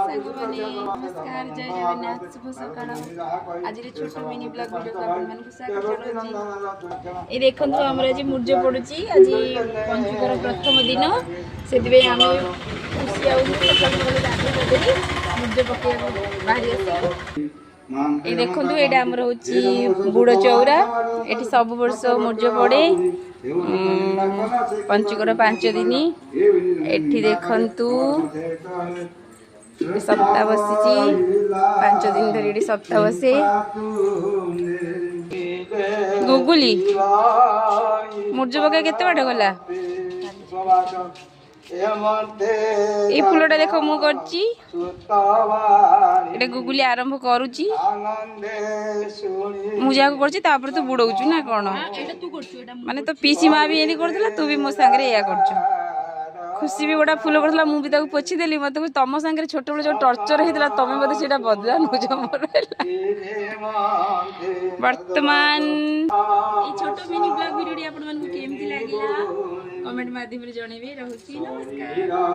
ସାଙ୍ଗମାନେ, ନମସ୍କାର, ଜୟ ଜଗନ୍ନାଥ, ଶୁଭ ସକାଳ। ଆଜିର ଛୋଟ ମିନି ବ୍ଲଗ ଭିଡ଼ିଓକୁ ଆପଣମାନଙ୍କୁ ସ୍ୱାଗତ ଜଣାଉଛି। ଏଇ ଦେଖନ୍ତୁ, ଆମର ଆଜି ମୁର୍ଜ ପଡୁଛି। ଆଜି ପଞ୍ଚୁକର ପ୍ରଥମ ଦିନ, ସେଥିପାଇଁ ଆମେ ଖୁସି ଆଉ ସକାଳୁ ସକାଳୁ ଗାଧୋଇ ପାଧେଇ ମୁର୍ଜ ପକେଇବାକୁ ବାହାରି ଆସିଲୁ। ଏଇ ଦେଖନ୍ତୁ, ଏଇଟା ଆମର ହଉଛି ବୁଡ଼ ଚଉରା। ଏଠି ସବୁ ବର୍ଷ ମୁର୍ଜ ପଡେ ପଞ୍ଚୁକର 5 ଦିନ। ଏଠି ଦେଖନ୍ତୁ, ସପ୍ତାହ ବସିଛି। 5 ଦିନ ଧରି ଏଠି ସପ୍ତାହ ବସେ। ଗୁଗୁଲି ମୁର୍ଜ ପକା କେତେ ବାଟ ଗଲା? ଏଇ ଫୁଲଟା ଦେଖ, ମୁଁ କରିଛି। ଏଇଟା ଗୁଗୁଲି ଆରମ୍ଭ କରୁଛି। ମୁଁ ଯାହାକୁ କରୁଛି, ତାପରେ ତୁ ବୁଡଉଛୁ ନା କଣ? ମାନେ ତୋ ପିସି ମା ବି ଏମିତି କରୁଥିଲା, ତୁ ବି ମୋ ସାଙ୍ଗରେ ଏଇଆ କରୁଛୁ। ଖୁସି ବି ଗୋଟେ ଫୁଲ କରୁଥିଲା, ମୁଁ ବି ତାକୁ ପୋଛିଦେଲି। ମତେ କହୁଛି, ତମ ସାଙ୍ଗରେ ଛୋଟବେଳେ ଯୋଉ ଟର୍ଚର ହେଇଥିଲା, ତମେ ବୋଧେ ସେଇଟା ବଦଲା ନଉଛ ମୋର। ହେଲା, ବର୍ତ୍ତମାନ ଏଇ ଛୋଟ ମିନି ବ୍ଲଗ ଭିଡ଼ିଓଟି ଆପଣମାନଙ୍କୁ କେମିତି ଲାଗିଲା, କମେଣ୍ଟ ମାଧ୍ୟମରେ ଜଣେଇବେ। ରହୁଛି, ନମସ୍କାର।